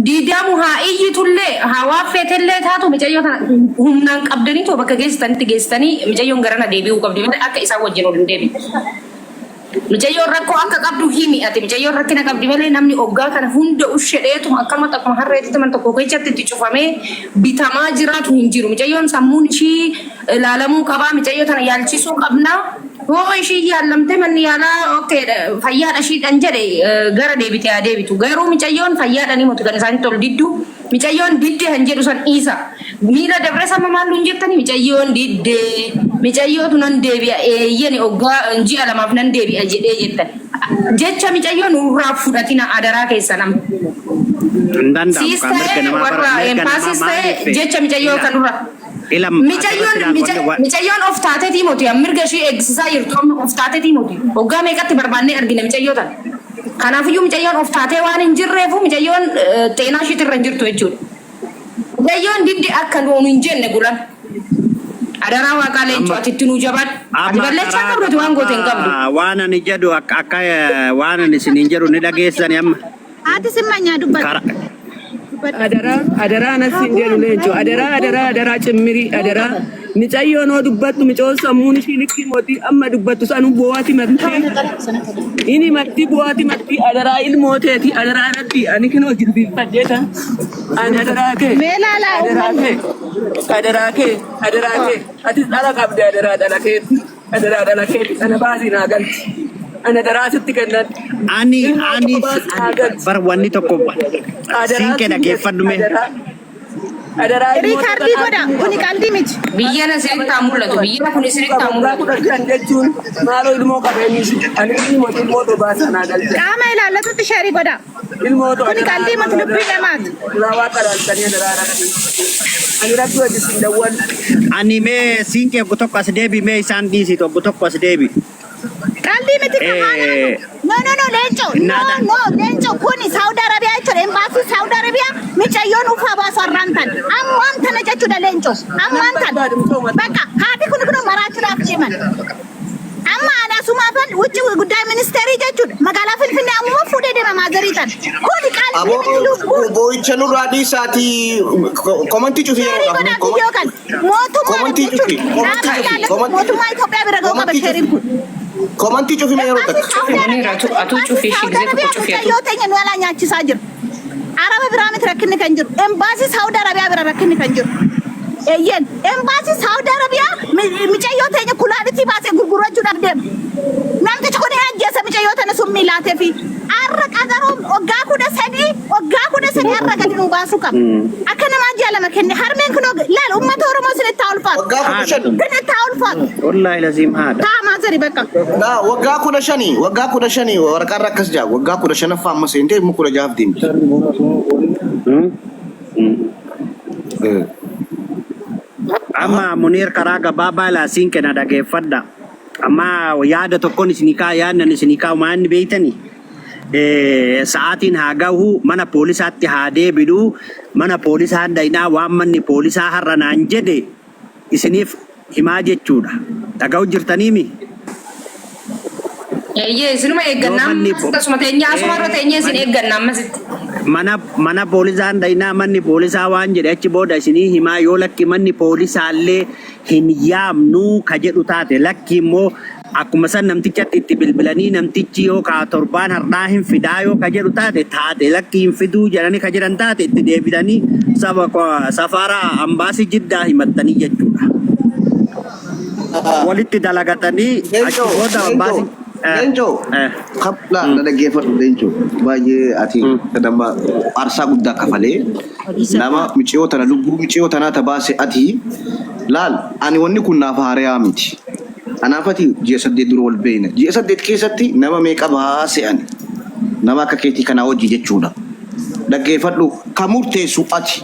Diidamu haa iyyitullee haa waan feetellee taatu micayyoo tana humnaan qabdanii too bakka geessitanitti geessitanii micayyoon garana deebi'uu qabdi malee akka isaan wajjin ol hin deebine. Micayyoon rakkoo akka qabdu himi ati micayyoon rakkina qabdi malee namni oggaa kana hunda ushedheetuma akkanumatti akkuma harreetitti mana tokko keessatti itti cufamee bitamaa jiraatu hin jiru. Micayyoon sammuun ishii ilaalamuu qabaa micayyoo tana yaalchisuu qabna. Hoo ishii yaallamtee manni yaalaa okay fayyaadha ishiidhan jedhe gara deebite haa deebitu. Garuu micayyoon fayyaadhanii moti kan isaanitti ol diddu. Micayyoon didde han jedhu san dhiisa. Miila dabre sama maal nuun jettani micayyoon didde. Micayyootu nan deebi'a eeyyeni oggaa ji'a lamaaf nan deebi'a jedhee jettan. Jecha micayyoo nurraa fudhatina adaraa keessan amma. Hin danda'amu Siis kaa mirga ta'e namaa bara warra mirga namaa empaasis ta'e maaliif jecha micayyoo ila kan nurra. ila asirratti Micayyoon ilaal wanni wa micayyoon of taatetii moti mirga ishii eegsisaa jirtu amma of taatetii moti. Waggaa meeqatti barbaannee argina micayyoo tana. Kanaafiyyuu micayyoon of taatee waan hin jirreefu micayyoon xeenaa ishiitti irra hin jirtu jechuudha. Micayyoon didde akka nuun hin jenne gulan. Adaraa waaqaa leencoo amma ati itti nuu jabaadhu. Ati amma balleessaa karaa qabdu ati waan goote hin qabdu. gabaabaa waan ani jedhu akka akka waan ani isiniin jedhu ni dhageessani amma Haati simmanyaa dubbadhu. karaa Dubbadhu. Adaraa adaraa anas hin jedhu leencoo adaraa adaraa adaraa cimmirii adaraa micayyoon hoo dubbattu micoon sammuun ishii likkii mootii amma dubbattu sanuu bu'aati martee ini martii bu'aati martii adaraa ilmoo teeti adaraa rabbii ani kinoo jilbiiffadhee tan ani adaraa kee Mee laalaa adaraa uummanni. kee adaraa kee adaraa kee atis dhala qabde adaraa dhala keetti adaraa dhala keetti ana baasii naa galchi ana adaraa sitti kennan ani ilmoo ani tokko baasii naa ani galchi bar wanni tokko Adaraa siinqee siin jedhe dhageeffadhu mee adaraa adaraa ilmoo Riikaardii takka godha. arguu Kuni qaba. qaldii miti. Biyyana isinitti haa mul'atu. Arguu Biyyana kun isinitti qaba haa waggaa mul'atu. 15 jechuun maaloo ilmoo qabeenyi ani ilmoo ilmoo too sanaa galcha. Qaama ilaallatutti sheerii godha. Ilmoo too Kuni adaraa qaldii miti maaloo lubbii adaraa namaati. adaraa waaqa laaltanii adaraa rabbii. Ani rabbii wajji sin dawwal. Ani mee siinqee obbo tokko as deebi mee isaan dhiisi obbo tokko as deebi. Qaldii miti kan haalaanu. No no no leenco no Naada. no leenco kuni Saudi Arabia jechuudha embaasii Saudi Arabia micayyoon ufaa baasu har'aan tan ammaan tana jechuudha leenco ammaan tan bakka haati kun kun maraachuudhaaf deeman. Amma ani asumaafan wucci guddaa ministeerii jechuudha magaalaa Finfinnee ammuma fuudhee deema maazarii tan kuni qaldii Aboo miti lubbuu. boo'icha nurraa dhiisaatii komantii cufi Sheerii yeroodhaaf godhaa viidiyoo kan mootummaa komantii cufi jechuun komantii qaama cufi ilaallatu komantii mootummaa Itoophiyaa bira ga'uu qaba komantii cufi sheeriin kun. komantii cufi mee yeroo Embaasii takka Saawud Munir Arabiyaa atu jechuudha. atuu Embaasii cufi ishii Saawud gisee tokko Arabiyaa cufi atuu. mucayyoo teenya nu alaa nyaachisaa jira. Araba biraa miti rakkinni kan jiru. Embaasii Saawud Arabiyaa bira rakkinni kan jiru. Eeyyeen embaasii Saawud Arabiyaa micayyoo teenya kulaalitii baasee gurgurachuudhaaf deema. Namtichi kun hin ajjeesa micayyoo tana summii laatee fi arra qagaroon waggaa 13 waggaa 13 arra gadi nuu baasuu qaba. Akka namaa ji'a lama kenne harmeen kun laal uummata Oromoo isinitti haa ulfaatu. Waggaa 15. Isinitti haa ulfaatu. Wallaahi laziim haadha. Taa maazari bakka. Naa waggaa 15 waggaa 15 waraqaarra akkas jaa waggaa 15ffaa amma seentee immoo 16f deemti. Amma Muniir karaa gabaabaa ilaa siin kenna dhageeffadha. Amma yaada tokkoon isinii kaa yaadnan isinii kaa maanni beeytani. Sa'aatiin haa gahu mana poolisaatti haa deebinu mana poolisaa dhaynaa waan manni poolisaa har'a naan jedhe isiniif himaa jechuudha. Dhaga'u jirtaniimi? Eeyyee isinuma Yoo eegganna manni ammas tasuma teenyee asuma irra teenyee isin eegganna ammasitti. Mana mana poolisaan dhaynaa manni poolisaa waan jedhe achi booda isinii himaa yoo lakki manni poolisaallee hin yaamnu ka jedhu taate lakki immoo akkuma san namtichatti itti bilbilanii namtichi yoo ka torbaan har'aa hin fidaa yoo ka jedhu taate taate lakki hin fiduu jedhanii ka jedhan taate itti deebitanii saba safaara ambaasii Jiddaa himattanii jechuudha. Walitti dalagatanii achi Leencoo, booda Leencoo, ambaasii. Leencoo, kabla na dhaggeeffadhu Leencoo. Baay'ee ati nama aarsaa guddaa kafalee nama miciyoo tana lubbuu miciyoo tanaa ta baase ati laal ani wanni kun naaf haarayaa miti. Anaaf ati ji'a 8 dura wal beekna. Ji'a 8 keessatti nama meeqa baase ani. Nama akka keetii kanaa hojii jechuudha. Dhaggeeffadhu ka murteessu ati.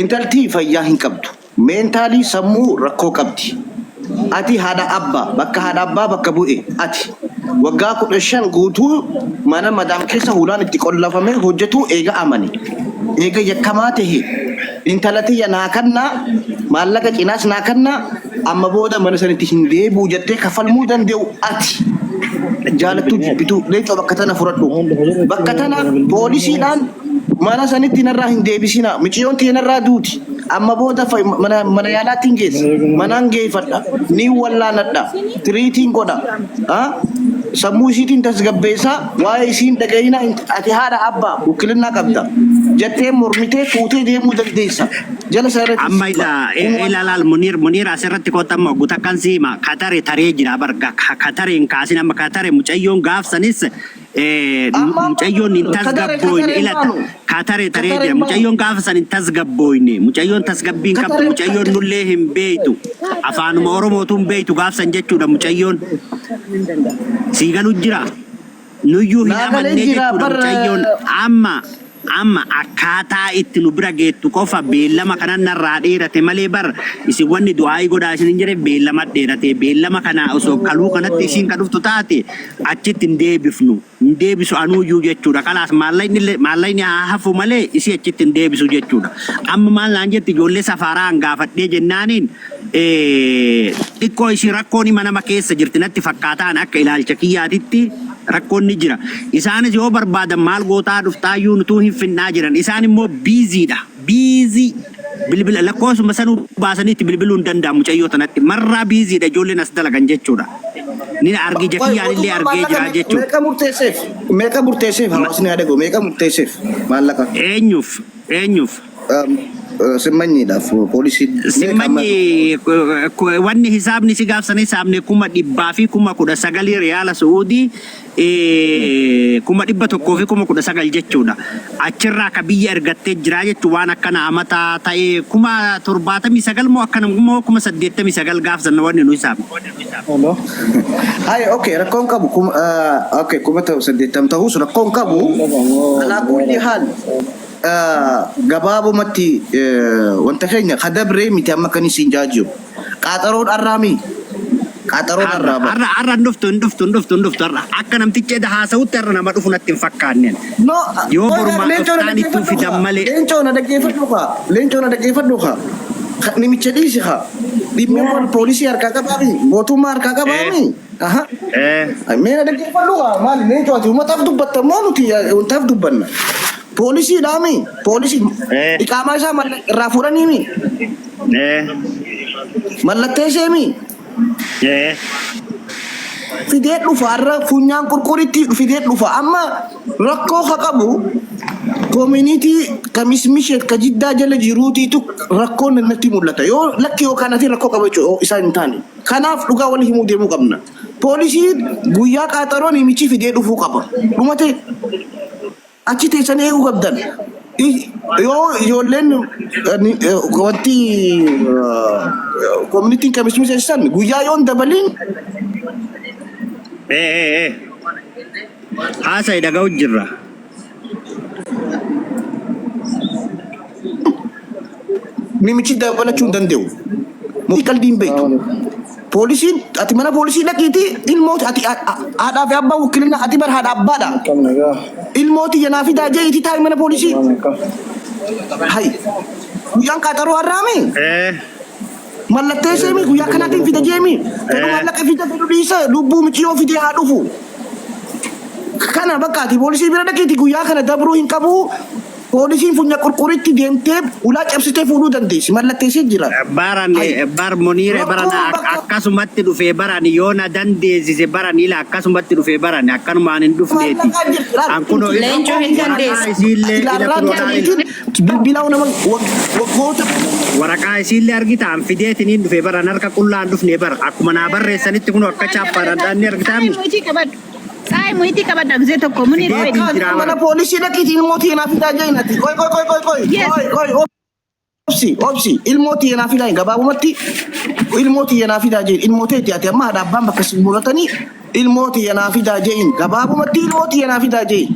Intalti fayyaa hin qabdu. Meentaalii sammuu rakkoo qabdi. Ati haadha abba bakka haadha abbaa bakka bu'e ati. Waggaa 15 guutuu mana madaam keessa hulaan itti qollafamee hojjetuu eega amane. Eega yakkamaa tahe intala tiyya naa kannaa maallaqa cinaas naa kannaa amma booda mana sanitti hin deebi'u jettee ka falmuu dande'u ati. Jaalattuu jibbituu leencoo bakka tana fudhadhu. Bakka tana poolisiidhaan Mana sanitti narraa hin deebisinaa. Miciyyoon tiyya narraa duuti. Amma booda mana mana yaalaatti hin geessa. Manaan geeffadha. Ni wallaanadha. Tiriitiin godha. Ah? Sammuu isiitiin tasgabbeessaa. Waa'ee isiin dhaga'inaa ati haadha abbaa wukkilinnaa qabda. Jettee mormitee fuutee deemuu dandeessa. Jala sararratti Amma siima. ila ila laal Munir Munir asirratti kootta amma guta kan siima katare taree jira bar katare hin kaasin amma katare mucayyoon gaafsanis Amma mucayyoon hin katare tasgabbooyne katare ila maanu. katare taree Katare jira maanu. mucayyoon gaafa san hin tasgabbooyne mucayyoon tasgabbii hin qabdu Katare mucayyoon nullee hin beeytu afaanuma Oromootu hin beeytu gaafsan jechuudha mucayyoon sii galu jira nuyyuu hin Naa galee amannee jira jechuudha bar mucayyoon amma amma akkaataa itti nu bira geettu qofa beellama kanan narraa dheerate malee bar isin wanni du'aa'ii godhaa isin hin jedhe beellama dheerate beellama kana osoo kaluu kanatti isiin ka dhuftu taate achitti hin deebifnu hin deebisu anuuyyuu jechuudha kalaas maallaqni illee maallaqni haa hafu malee isii achitti hin deebisu jechuudha amma maal naan jetti ijoollee safaaraa an gaafadhee jennaaniin xiqqoo isii rakkoon hima nama keessa jirti natti fakkaataan akka ilaalcha kiyyaatitti rakkoon ni jira. Isaanis yoo barbaadan maal gootaa dhuftaayyuu nutuu hin finnaa jiran. Isaan immoo biiziidha. Biizii. Bilbila lakkoofsuma sanuu baasanii itti bilbiluu hin danda'an mucayyoo tanatti. Marraa biiziidha ijoolleen as dalagan jechuudha. Ni argi Qoy jakiyyaan illee mootummaan argee maallaqa jira meeqa jechuudha. meeqa murteesseef? Meeqa murteesseef hawaasni haa dhaga'u meeqa murteesseef maallaqa? Eenyuuf? Eenyuuf? Simmanyiidhaaf poolisiin meeqa amma? Simmanyi wanni hisaabni si gaafsan hisaabni 119,000 riyaala Su'uudii 119,000 jechuudha. Achirraa ka biyya ergattee jira jechuun waan akkana amata ta'ee 79,000 moo akkana moo 89,000 gaafsan wanni nu hisaabne. Haye okay rakkoon qabu kuma okay 80,000 ta'us rakkoon qabu alaa kulli haal gabaabumatti wanta keenya ka dabree miti amma kan isin jaa jiru. Qaaxaroon arraami. Qaaxaroon Har'a arraa bara. har'a har'a hin dhuftu hin dhuftu hin dhuftu hin dhuftu har'a akka namtichi eda haasa'utti har'a nama dhufu natti hin fakkaanneen. No, Yoo qoy borumaa leencoo na dhuftaan ittuu dhaggeeffadhu fidan kaa. malee. Leencoo na dhaggeeffadhu kaa. Leencoo na dhaggeeffadhu kaa. Nimicha dhiisi kaa. Dhimmi kun poolisii harkaa qabaami. Mootummaa harkaa qabaami. Aha. Mee na dhaggeeffadhu kaa. Maali leencoo ati uummataaf dubbatta moo nuti wantaaf dubbanna? Poolisiidhaami. Poolisii iqaamaa isaa irraa fuudhaniimi. Mallatteesseemi. Fidee dhufa har'a funyaan qurquritti fidee dhufa. Amma rakkoo ka qabu koominiitii kamismisheet ka jiddaa jala jiruutiitu rakkoon natti mul'ata. Yoo lakki yookaan ati rakkoo qaba jechuudha isaan hin taane. Kanaaf dhugaa wal himuu deemuu qabna. Poolisiin guyyaa qaaxaroon himichi fidee dhufuu qaba. Dhumate achi teessanii eeguu qabdan. Yoo ijoolleen wanti koominitiin kamismisheessan guyyaa yoon dabaliin Haasa'i dhaga'u jirra. Nimichi dabalachuu hin danda'u. Murtii qalbii hin beektu. Poolisiin ati mana poolisii dhaqiitii ilmoo ati haadhaa fi abbaa wukkilina ati bar haadha abbaadha. Ilmoo tiyya naa fidaa jeetii taa'i mana poolisii. Hay guyyaan qaaxaroo har'aami. Mallatteesseemi guyyaa kanaatiin fida jeemi. Fedhu maallaqa fida fedhu dhiisa lubbuu miciyoo fidee haa dhufu. Kana bakka ati poolisii bira dhaqiitii guyyaa kana dabruu hin qabu. Poolisiin funya qurquritti deemtee ulaa cabsitee fuudhuu dandeessi. Mallatteessee jira. Baran Hay. bar Muniire baran Rakkoon bakka akkasumatti dhufee baran yoo na dandeessise baran ila akkasumatti dhufee baran akkanumaan hin dhufneeti. Maallaqaa jirti. Laal. An kunoo ila Leencoo hin waraqaa dandeessu. isiillee ila Ilaarraa kunoo laal ila ta'eetiin bilbilaa nama waggoota waraqaa isiillee argita an fideetiniin dhufee baran harka qullaan dhufnee bara akkuma naa barreessanitti kunoo akka chaappaadhaan ni Tsaayii argitaami. muyitii qabadhu. Tsaayii muyitii qabadhu gisee tokko Muniir qoy. Fideetiin jira mana bara. poolisii dhaqiitii ilmoo teenaa fidaa jeenati. Qoy qoy qoy qoy qoy Yes. qoy qoy obsi obsi ilmoo teenaa fidaa gabaabumatti ilmoo teenaa fidaa jeen ilmoo teeti ati amma haadha abbaan bakka si muratanii ilmoo teenaa fidaa jeen gabaabumatti ilmoo teenaa fidaa jeen.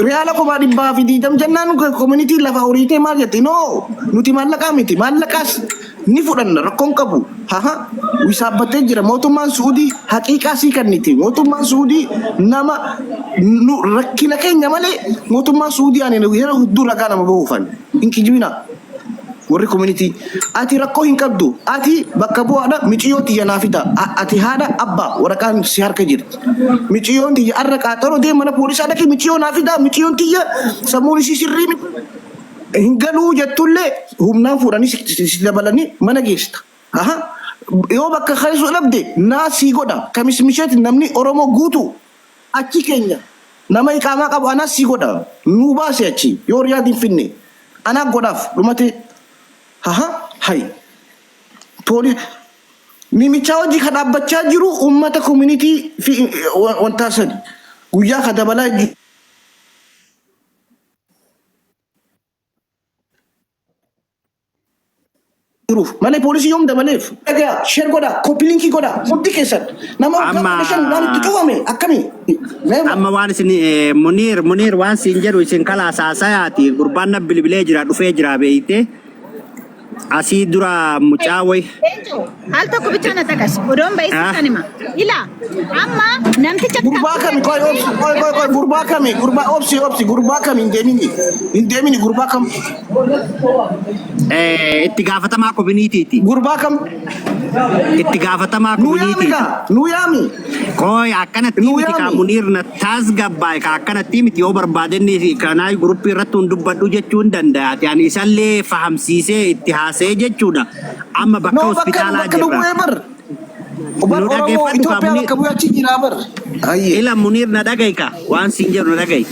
Riyaala 120,000 jennaan koominitiin lafa horiitee maal jetti no nuti maallaqaa miti maallaqaas ni fudhanna rakkoon qabu haha wisaabbatee jira mootummaan Suudii haqiiqaa sii kenniti mootummaan Suudii nama nu rakkina keenya malee mootummaan Suudii ani yeroo hedduu ragaa nama bahuufan hin kijibina. Warri community ati rakkoo hin qabdu. Ati bakka bu'aadha miciyyoo tiyya naa fida. Ati haadha abbaa waraqaan si harka jirti. Miciyyoon tiyya arra qaaxaroo deem mana poolisaa dhaqi miciyyoo naa fidaa miciyyoon tiyya sammuun isii sirrii miti. Hin galuu jettullee humnaan fuudhanii si dabalanii mana geessita. Aha. Yoo bakka keessu dhabde naa sii godha. Kamis misheeti namni Oromoo guutuu achi keenya nama iqaamaa qabu anaa sii godha. Nuu baase achi yoo Riyaad hin finne anaa godhaaf dhumate. Aha. Hay. Pooli Mimichaa hojii ka dhaabbachaa jiru uummata community fi wantaa sani. Guyyaa ka dabalaa jiruuf malee poolisii yoom dabaleef dhagaa share godhaa copy link godhaa hundi keessan nama waggaa Amma 15 waan itti cufame akkami never amma waan isin Muniir waan siin jedhu isin kalaa saasayaati gurbaan na bilbilee jira dhufee jira beeyte Asii dura mucaa wayi. Leencoo, al tokko bicha na taqas. Odoon Ah. ba'issisan hima. Ilaa, amma namticha Gurbaa kami qoy obsi qoy qoy qoy gurbaa kami gurbaa obsi obsi gurbaa kami hin deemini hin deemini gurbaa kam Itti gaafatamaa kominiitiiti. gurbaa kam Itti gaafatamaa nuu yaami kominiitiiti. kaa nuu yaami Kooy akkanatti nuu miti kaa yaami Muniir na taasgabbaa'e kaa akkanatti miti yoo barbaadenni kanaa guruppii irratti hun dubbadhu jechuu hin danda'aati. Ani isallee fahamsiisee itti haasa'ee jechuudha. Amma bakka no bakka hospitaalaa bakka nu jirra. bu'ee bar bar Nu Oromoo dhaggeeffadhu kaa Itoophiyaa Muniir. bakka bu'ee achi jiraa bar ayyee Ila Muniir na dhaga'i kaa waan siin jedhu na dhaga'i.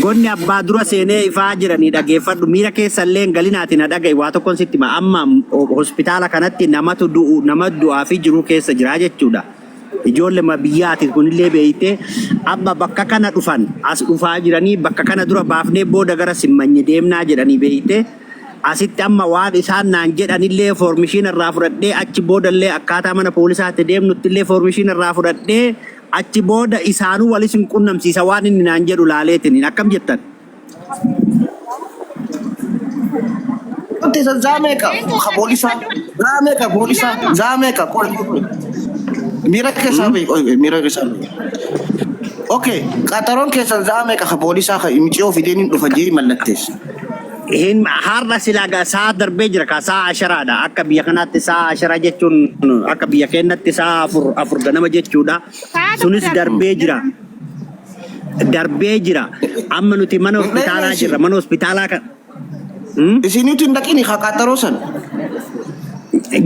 Gonni abbaa dura seenee ifaa jiranii dhageeffadhu miira keessa illee hin galinaati na dhaga'i waa tokkon sitti hima amma hospitaala kanatti namatu du'u nama du'aa fi jiruu keessa jira jechuudha. Ijoollema biyyaati kunillee beeyte amma bakka kana dhufan as dhufaa jiranii bakka kana dura baafnee booda gara simmanyi deemnaa jedhanii beeyte asitti amma waan isaan naan jedhanillee foormishiin irraa fudhadhee achi boodallee akkaataa mana poolisaatti deemnuttillee foormishiin irraa fudhadhee Achi booda isaanuu wal isin qunnamsiisa waan inni naan jedhu laaleetiniin. Akkam jettan? Wanti isa zaa meeqa ka poolisaa zaa meeqa poolisaa zaa meeqa qoy qoy qoy. Miira keessaa bahi qoy qoy, miira keessaa bahi. Okay qaxaroon keessan zaa meeqa ka poolisaa ka miciyoo fideen hin dhufa jee mallatteessa. Hin har'a silaa gaa sa'a darbee jira kaa sa'a asharaadha. Akka biyya kanaatti sa'a ashara jechuun akka biyya keenyatti sa'a afur afur ganama jechuudha. Sa'a tokko Sunis darbe. darbee jira. Darbee jira. Amma nuti mana Hin hospitaalaa dheeressi. jirra. Mana hospitaalaa kan Hmm? Isiniitu hin dhaqini ka qaxaroo san.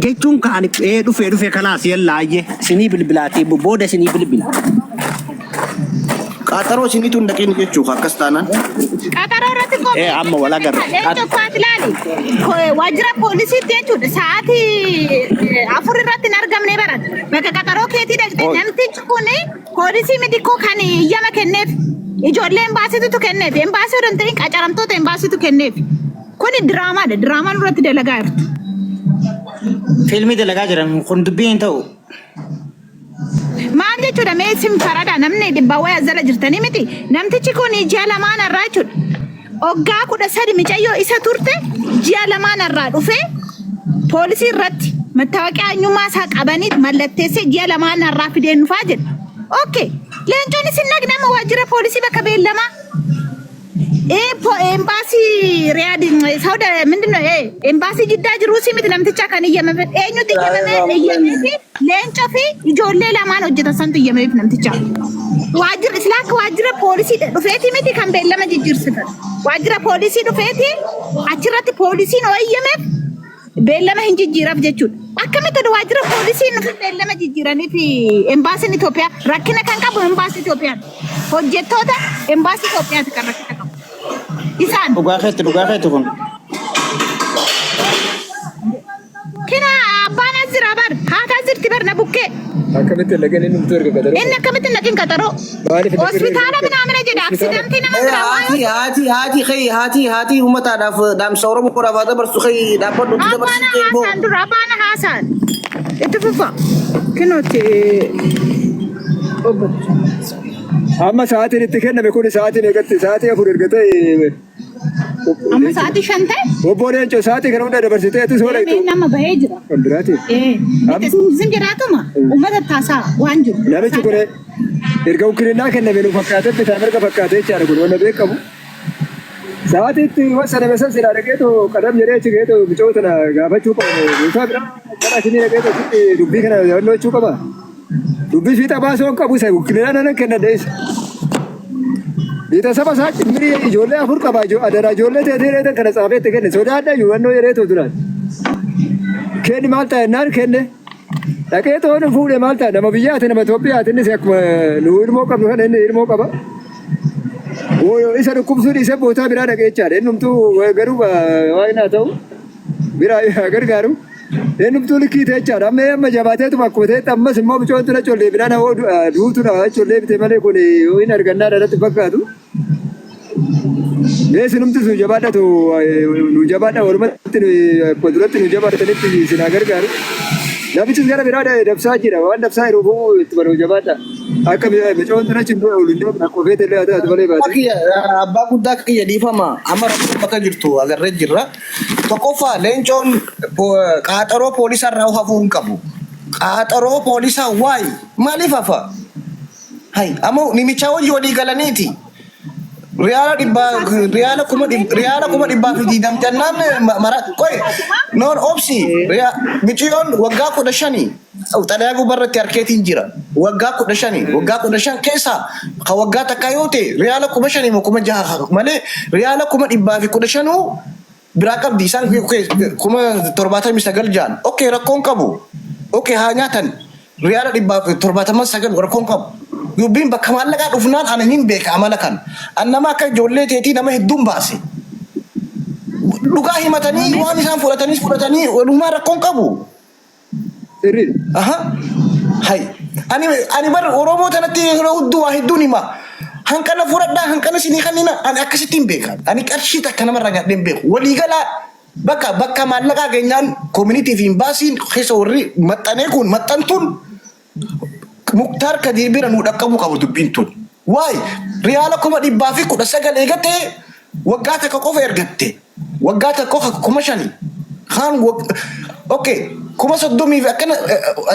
Jechuun kaan ee dhufee dhufee kalaas yallaayyee isinii bilbilaatii booda isinii bilbila. Qaaxaroo isiniitu hin dhaqin jechuu akkas taanaan. Qaxaroo irratti Ee kophee amma wal agarra. Leencoo kwaat ilaali. Waajjira poolisiitti jechuudha. Sa'aatii 4 irratti hin argamne baran. Bakka qaxaroo keetii dhaqxee namtichi kun poolisii miti koo kan iyyama kenneef. Ijoollee embaasiitu kenneef. Embaasii odoo hin ta'in qacaramtoota embaasiitu kenneef. Kuni diraamaadha. Diraamaa nurratti dalagaa jirtu. Fiilmii dalagaa jiran kun dubbii hin ta'u. Maal jechuudha mee isin farada namni dhibbaa wayii as jala jirtanii miti namtichi kun ji'a lamaan irraa jechuudha. Oggaa 13 micayyoo isa turte ji'a lamaan irraa dhufee poolisii irratti mattaawaqiyaa eenyummaa isaa qabanii mallatteessee ji'a lamaan irraa fideen dhufaa jedha. Okay leencoon isin dhaqne amma waajjira poolisii bakka beellamaa. Embaasii Riyaad Saawud ምንድን ነው embaasii Jiddaa jiruu si miti namticha kan iyyamame eenyutu iyyamame iyyameefi leencoo fi ijoollee lamaan hojjetan santu iyyameef namticha. Waajjira silaa akka waajjira poolisii dhufeeti miti kan beellama jijjiirsitan. Waajjira poolisii dhufeeti achirratti poolisiin oo iyyameef beellama hin jijjiiraf jechuudha. Akkamitti oduu waajjira poolisiin dhufe beellama jijjiiranii fi embaasiin Itoophiyaa rakkina kan qabu embaasii Itoophiyaati. Hojjettoota embaasii Itoophiyaati kan rakkina qabu. Isaan Dhugaa keetti dhugaa keetti kun. kina abbaan as jira bar haata as jirti bar na bukkee. Akkamitti lageen inni dhuftu erga qaxaroo Inni akkamitti hin dhaqin qaxaroo. Maaliif hin dhaqin? Hospitaala minaamina jedha aksidantii nama Eh, biraa waa'ee haati haati haati kee haati haati uummataadhaaf dhaamsa Oromoodhaaf haa dabarsu kee dhaabbadhu itti Abbaana dabarsitee immoo. haasaan dura abbaana haasaan itti fufa. Kinooti obbo. Amma sa'aatiin itti kenname kun sa'aatii meeqatti? Sa'aatii 4 erga ta'e Amma sa'aatii 5 ta'e. Obbo Leencoo sa'aatii kana hunda dabarsitee atis hoo dhaqxu. Deemee nama bahee jira. Kan biraati. Ee, miti zim jedhaatuma uummata taasaa waan jiru. Namichi kun erga ukirinnaa kenname nu fakkaatee bitaa mirga fakkaatee jechaadha kun wanna beekamu. Sa'aatii itti wasaname san silaa dhaqeetu qadam jedhee achi ga'eetu mucoo tana gaafachuu qaba. Meeshaa biraa gara asinii dhaqeetu achitti dubbii kana yaadachuu qaba. Dubbii fiixa baasuu hin qabu isa wukkilina nan kenna deessa. Biita saba isaa cimmirii ijoollee afur qaba adaraa ijoollee teetee reetan kana tsaafee itti kenne sodaadha yuwannoo jedhee too duraan. Kenni maal ta'a jennaan kenne. Dhaqee toon fuudhe maal ta'a nama biyyaati nama Itoophiyaati innis akkuma nu ilmoo qabnu kana inni ilmoo qaba. Isa dhukkubsuu dhiisee bootaa biraa dhaqee jechaadha. Innumtuu garuu waan haa ta'u biraa haa gargaaru. Innumtuu likkii ta'e jechaadha. Amma amma jabaateetuma akkuma ta'etti ammas immoo bicoon tun achi ol deebinaan hawoo duutuudha achi ol deebite malee kun hin argannaa irratti fakkaatu. Mee isinumti nu jabaadhatu nu jabaadha walumatti akkuma duratti nu jabaatanitti isin haa gargaaru. Namichis gara biraa dabsaa jira waan dabsaa jiruuf ittuma nu jabaadha. Akka micoon tun achi hin ol hin deemne akkuma feete illee haa taatu malee baate. Kiyya abbaa guddaa kiyya dhiifama amma rakkoon bakka jirtu agarree jirra. Tokkoffaa leencoon qaaxaroo poolisaa irraa hafuu hin qabu. Qaaxaroo poolisaa waay maaliif hafa? Hay amma nimichaa wajji walii galaniiti. Riyaala dhibbaa riyaala 220,000 jennaan mara qoy noon obsi miciyoon waggaa 15 xalayaa gubbarratti harkeetiin jira waggaa 15 waggaa 15 keessaa ka waggaa takkaa yoo ta'e riyaala 5,000 moo 6,000 malee riyaala 215,000 biraa qabdi isaan 79,000 jaan okay rakkoon qabu okay haa nyaatan riyaala 179 rakkoon qabu dubbiin bakka maallaqaa dhufnaan ani nin beeka amala kan an nama akka ijoollee teetii nama hedduun baase dhugaa himatanii waan isaan fudhatanis fudhatanii walumaa rakkoon qabu. Sirriidha. Aha. Hay. Ani bar Oromoo tanatti yeroo hedduu waa hedduun hima. Hanqana fudhadhaa hanqana isinii kannina ani akkasitti hin beeka. Ani qarshii takka namarraa nyaadhee hin beeku. Waliigalaa bakka maallaqaa keenyaan koominitii fi imbaasiin keessa warri maxxanee kun maxxantuun Muktaar Kadiir bira nuu dhaqqabuu qabu dubbiin tun. Waay riyaala 219,000 eegatee waggaa takka qofa ergatte. Waggaa takka qofa 5,000. Kaan okay 30,000 fi akkana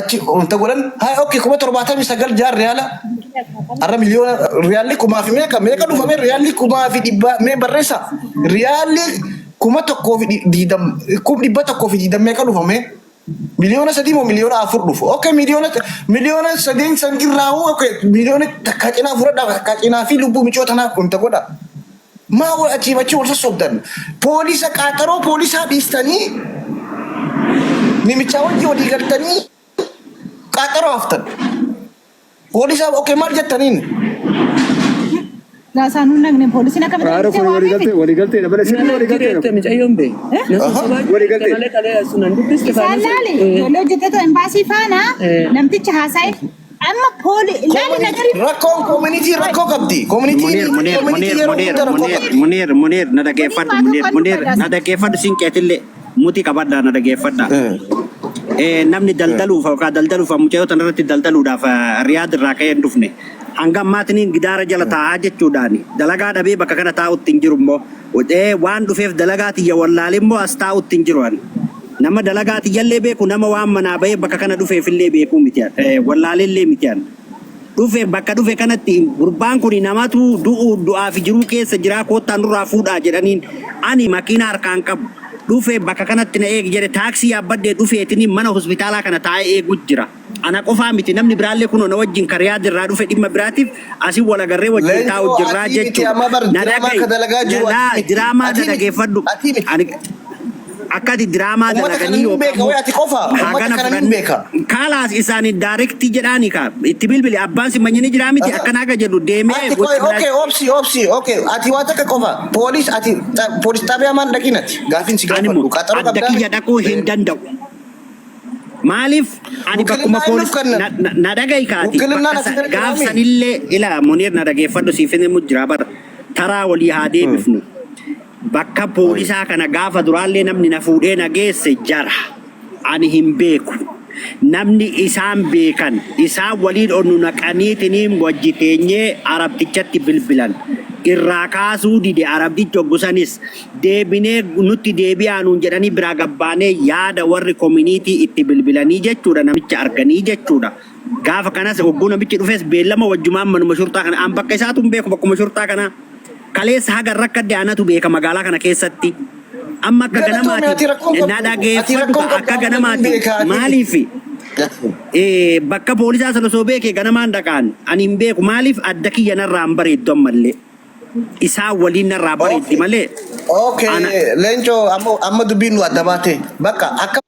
achi wanta godhan haa okay 79,000 jaar riyaala. Har'a miliyoona riyaalli kumaa fi meeqa meeqa dhufame riyaalli kumaa fi dhibbaa mee barreessa riyaalli 1,020 120,000 meeqa dhufame 3 million moo 4 million dhufu? Okay, 3 million san irraa hoo okay, miliyoona 1 cinaa fudhadhaa takka cinaa fi lubbuu micoo tanaaf wanta godha. Maa wal achii achi wal sossobdan? Poolisa qaaxaroo poolisaa dhiistanii nimichaa wajji walii galtanii qaaxaroo haftan. Poolisa okay maal jettaniin? Gaasaan hun dhaqne poolisiin akkamitti Haara kun waliigaltee waliigalteedha malee sirrii Nama waliigalteedha. jireetta mucayyoon bee. Na sossobaa Walii jirte galtee. malee kalee sunan dubbiste Isaan faana. laale ijoollee hojjettoota embaasii faana namticha haasa'e amma pooli laali nagari Rakkoon koominitii rakkoo qabdi. Koominitiin Munir, Munir, koominitii Munir, yeroo Munir, hunda rakkoo Munir, qabdi. Munir, Munir, na dhageeffadhu, Munir, Munir, na dhageeffadhu sinqeetillee muti qabadhaa na dhageeffadhaa. Namni daldaluuf yookaan daldaluuf mucayyoo tana irratti daldaluudhaaf Riyaad irraa ka'ee hin dhufne. Hanga ammaatiin gidaara jala taa'aa jechuudhaan dalagaa dhabee bakka kana taa'utti hin jiru immoo waan dhufeef dalagaa tiyya wallaalee immoo as taa'utti hin jiru ani. Nama dalagaa tiyyallee beeku nama waan manaa bahee bakka kana dhufeefillee beekuu miti wallaalellee miti ani. Dhufe bakka dhufe kanatti gurbaan kun namatu du'u du'aa fi jiruu keessa jiraa koottaa nurraa fuudhaa jedhaniin ani makiina harkaan qabu. Dhufe bakka kanatti na eegi jedhe taaksii yaabbadhee dhufeetini mana hospitaalaa kana taa'ee eegu jira. Ana qofaa miti namni biraallee kunoo na wajjin kan Riyaad irraa dhufe dhimma biraatiif asii wal agarree wajjin Leencoo taa'u jirraa atii miti jechuudha. amma bar Na diraamaa dhaga'i. ka dalagaa jiru Laa atii miti. diraamaa na Atii miti. dhageeffadhu. Atii miti. Ani akka ati diraamaa Uummata kana dalaganii nin beeka wayi ati qofa. Uummata hagana kana nin fudhanne beeka. kaalaas isaanii daarektii jedhaani ka itti bilbili abbaan si manyini jiraa miti akkana akka jedhu deemee Ati qoy okay obsi obsi okay ati waa takka qofa poolis ati poolis xaabiyaa maan dhaqin ati gaafin si Ani gaafadhu immoo qaxaroo adda qabdaa kiyya dhaquu hin danda'u. Maaliif ani bakkuma Wukilinaa eenyuuf poolis kennan? na dhaga'i kaati Wukilinaan bakka as bira gaaf jiraami? sanillee ila Munir na dhageeffadhu siif himu jira bara taraa walii haa deebifnu. Bakka poolisaa kana gaafa duraallee namni na fuudhee na geesse jara. Ani hin beeku. Namni isaan beekan isaan waliin onnu naqaniitiniin wajji teenyee arabtichatti bilbilan. Irraa kaasuu dide arabtichi hoggusanis deebinee nutti deebi'aa nuun jedhanii biraa gabbaanee yaada warri koominiitii itti bilbilanii jechuudha namicha arganii jechuudha. Gaafa kanas hogguu namichi dhufes beellama wajjumaan manuma shurxaa kana an bakka isaatu hin beeku bakkuma shurxaa kanaa. Kaleessa haga rakkadde anatu beeka magaalaa kana keessatti. Amma akka Galatoomi, ganamaati ati rakkoon na qabdu. Ati dhageeffadhu rakkoon ka akka qabdu amma ganamaati beeka ati. maaliif bakka poolisaa sana osoo beekee ganamaan dhaqaan ani hin beeku maaliif adda kiyya narraa hin bareeddu ammallee isaan waliin narraa bareeddi Okay. malee Okay, ana Leencoo amma amma dubbiin nu adda baate. Bakka akka